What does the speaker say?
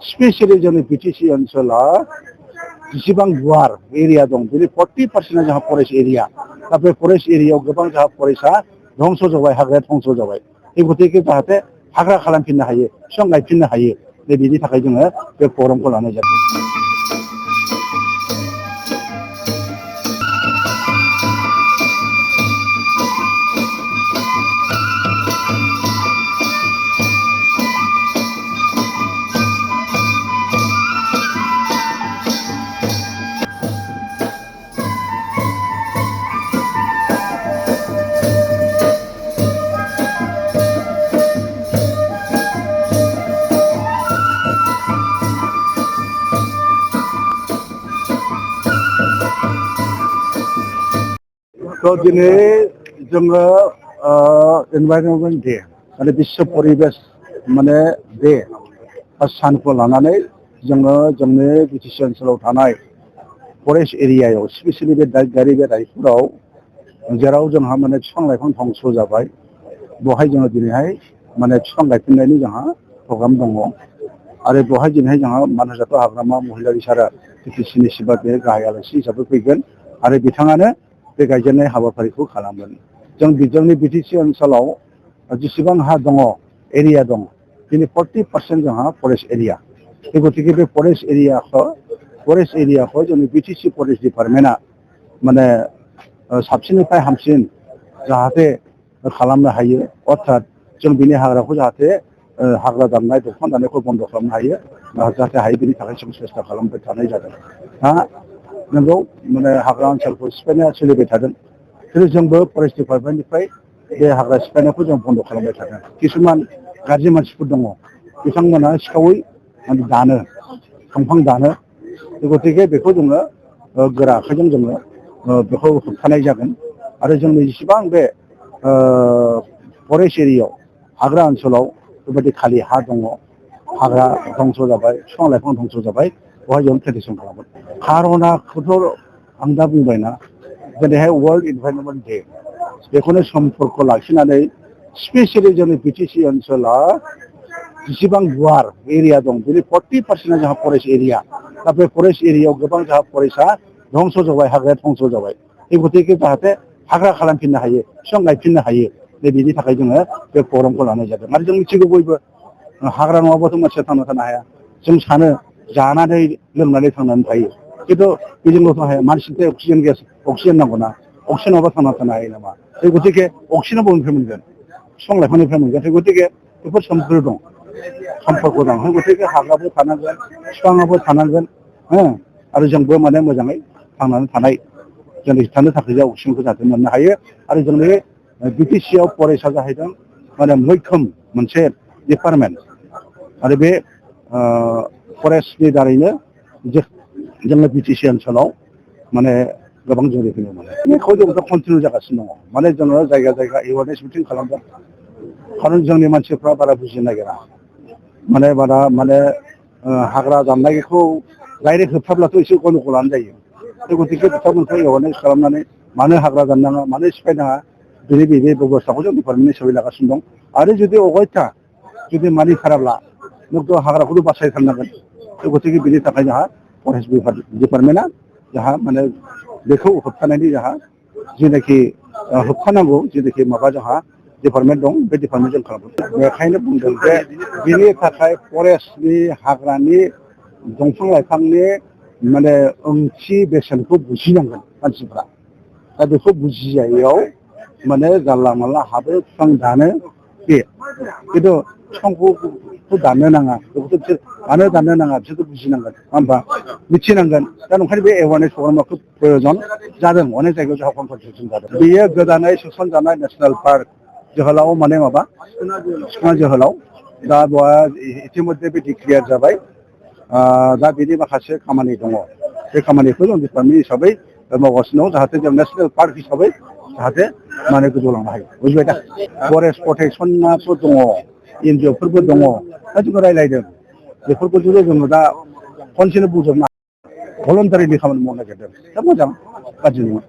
Specially जोंनि BTC ओनसोला जेसेबां गुवार एरिया दं बेनि 40% जोंहा फरेस्ट एरिया दा बे फरेस्ट एरियायाव गोबां जोंहा फरेस्टआ धंस जाबाय हाग्राया धंस जाबाय बे गतिके जाहाथे हाग्रा खालामफिननो हायो बिफां गायफिननो हायो बेनि थाखाय जोङो बे प्रग्रामखौ लानाय जादों। तो दिनै जोङो एनवायरनमेन्ट डे माने बिश्व परिबेश माने डे सानखौ लानानै जोङो जोंनि बिटिसि ओनसोलाव थानाय फरेस्ट एरियायाव स्पेशली बे दागगारि बे रायपुराव जेराव जोंहा माने बिफां लाइफां धंस जाबाय बेवहाय जोङो दिनैहाय माने बिफां गायफिननायनि जोंहा प्रग्राम दङ आरो बेवहाय दिनैहाय जोंहा मानास हाग्रामा महिलारि सारा बिटिसिनि सिबा बे गाहाय आलासि हिसाबै फैगोन आरो बिथाङानो बे गायजेननाय हाबाफारिखौ खालामगोन। जोंनि बिटिसि ओनसोलाव जेसेबां हा दङ एरिया दं बिनि 40% जोंहा फरेस्ट एरिया बे गतिके बे फरेस्ट एरियाखौ जोंनि बिटिसि फरेस्ट डिपार्टमेन्टआ माने साबसिननिफ्राय हामसिन जाहाथे खालामनो हायो अर्थात जों बिनि हाग्राखौ जाहाथे हाग्रा दाननाय दंफां दाननायखौ बन्द खालामनो हायो जाहाथे हायो बेनि थाखाय जों सेस्था खालामबाय थानाय जादों। नंगौ माने हाग्रा ओनसोलखौ सिफायनाया सोलिबाय थादों खिन्थु जोंबो फरेस्ट डिपार्टमेन्टनिफ्राय बे हाग्रा सिफायनायखौ जों बन्द खालामबाय थादों। किसुमान गाज्रि मानसिफोर दङ बिथांमोना सिखावै माने दानो दंफां दानो गतिके बेखौ जोङो गोरा आखाइजों जोङो बेखौ होबथानाय जागोन आरो जोंनि जेसेबां बे फरेस्ट एरियायाव हाग्रा ओनसोलाव बेबायदि खालि हा दङ हाग्रा धंस जाबाय बिफां लाइफां धंस जाबाय बेवहाय जों प्रेटेकसन खालामगोन। खारनाखौथ' आं दा बुंबायना दिनैहाय वर्ल्ड इनभाइरनमेन्ट डे बेखौनो समफोरखौ लाखिनानै स्पेशली जोंनि बिटिसि ओनसोला जेसेबां गुवार एरिया दं बेनि 40% जोंहा फरेस्ट एरिया दा बे फरेस्ट एरियायाव गोबां जोंहा फरेस्टआ धंस जाबाय हाग्राया धंस जाबाय बे गतिके जाहाथे हाग्रा खालामफिननो हायो बिफां गायफिननो हायो बेनि थाखाय जोङो बे प्रग्रामखौ लानाय जादों। आरो जों मिथिगौ बयबो हाग्रा नङाबाथ' मानसिया थांना थानो हाया जों सानो जानानै लोंनानै थांनानै थायो खिन्थु बेजोंल'थ' हाया मानसिनो अक्सिजेन गेस अक्सिजेन नांगौना अक्सिजेन नङाबा थांना थानो हायो नामा बे गतिके अक्सिजेना बबेनिफ्राय मोनगोन बिफां लाइफांनिफ्राय मोनगोन बे गतिके बेफोर सोमखोर दं सम्पदफोर दं गतिके हाग्राबो थानांगोन बिफाङाबो थानांगोन आरो जोंबो माने मोजाङै थांनानै थानाय जों थानो थाखाय जों अक्सिजेनखौ जाहाथे मोननो हायो आरो जोंनि बिटिसिआव फरेस्टआ जाहैदों माने मैखोम मोनसे डिपार्टमेन्ट आरो बे फरेस्टनि दारैनो जोंनि बिटिसि ओनसोलाव माने गोबां जौगानाय मोनो बेखौ जों कन्टिनिउ जागासिनो दङ माने जोङो जायगा जायगा एवारनेस मिटिं खालामदों खारन जोंनि मानसिफ्रा बारा बुजिनो नागिरा माने बारा माने हाग्रा दाननायखौ डाइरेक्ट होबथाब्लाथ' एसे गन्दगलानो जायो बे गतिके बिथांमोनखौ एवारनेस खालामनानै मानो हाग्रा दाननाङा मानो सिफायनाङा बेनि बेब'स्थाखौ जों डिपार्टमेन्टनि हिसाबै लागासिनो दं आरो जुदि अगयथा जुदि मानिथाराब्ला नोंथ' हाग्राखौथ' बासायथारनांगोन बे गतिके बिनि थाखाय जोंहा फरेस्ट डिपार्टमेन्टआ जोंहा माने बेखौ होबथानायनि जोंहा जेनाखि होबथानांगौ जेनाखि माबा जोंहा डिपार्टमेन्ट दं बे डिपार्टमेन्ट जों खालामदों। बेखायनो बुंदों जे बिनि थाखाय फरेस्टनि हाग्रानि दंफां लाइफांनि माने ओंथि बेसेनखौ बुजिनांगोन मानसिफ्रा दा बेखौ बुजियायाव माने जानला मानला हाबो बिफां दानो बे खिन्थु बिफांखौ दाननो नाङा बेखौथ' बिसोर मानो दाननो नाङा बिसोरथ' बुजिनांगोन नङा होमबा मिथिनांगोन दा ओंखायनो बे एवारनेस प्रग्रामा खुब प्रयजन जादों अनेक जायगायाव जोंहा कनसालटेसन जादों। बेयो गोदानै सोसनजानाय नेसनेल पार्क जोहोलाव माने माबा सिखोना जोहोलाव दा बेवहाय इतिमध्ये बे डिक्लियार जाबाय दा बेनि माखासे खामानि दङ बे खामानिखौ जों डिपार्टमेन्ट हिसाबै मावगासिनो दं जाहाथे जों नेसनेल पार्क हिसाबै जाहाथे माने गोजौलांनो हायो बुजिबाय दा फरेस्ट प्रटेकसनाथ' दङ एनजिअफोरबो दङ दा जोङो रायज्लायदों बेफोरखौ जुदि जोङो दा खनसेनो बुंजोबनो भलन्टारिनि खामानि मावनो नागिरदों दा मोजां गाज्रि नङा।